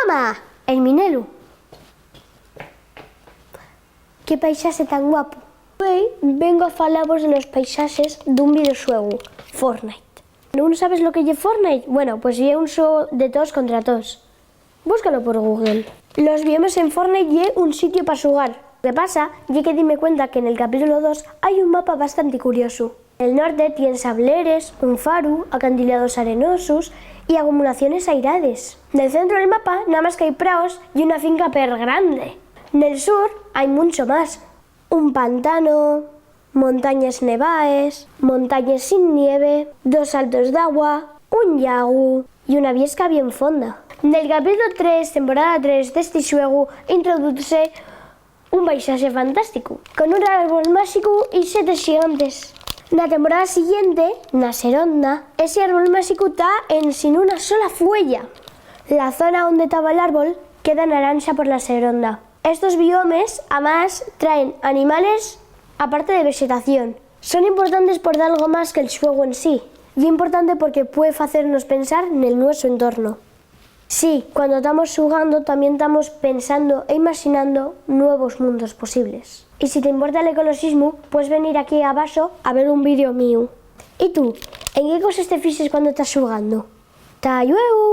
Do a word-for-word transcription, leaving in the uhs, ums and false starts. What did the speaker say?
¡Ma! El minelu. ¡Qué paisaxe tan guapu! Güei vengo a falavos de los paisaxes d'un videoxuegu, Fortnite. ¿Nun sabes lo que ye Fortnite? Bueno, pues ye un xuegu de toos contra toos. Búscalo por Google. Los biomes en Fortnite ye un sitiu pa xugar. Lo que pasa ye que dime cuenta que nel capítulo dos hai un mapa bastante curiosu. Nel norte tien sableres, un faru, acantilados arenosos y acumulaciones airades. Nel centru del mapa namás qu'hai praos y una finca pergrande. Nel sur hai muncho más. Un pantano, montañes nevaes, montañes sin nieve, dos saltos d'agua, un llagu y una viesca bien fonda. Nel capítulo tres, temporada tres d'esti xuegu, introdúcese un paisaxe fantástico, con un árbol máxicu y setes xigantes. Na temporada siguiente, na seronda, esi árbol máxicu ta ensin una sola fueya. La zona onde taba l'árbol queda naranxa por la seronda. Estos biomes, amás, traen animales aparte de vexetación. Son importantes por dalgo más que'l xuegu en sí. Ye importante porque pue facernos pensar nel nuesu entorno. Sí, cuando tamos xugando tamién tamos pensando e imaxinando nuevos mundos posibles. Y si t'importa l'ecoloxismu, pues venir aquí abaxo a ver un vídeo míu. ¿Y tú? ¿En qué coses te fixes cuando tas xugando? ¡Ta llueu!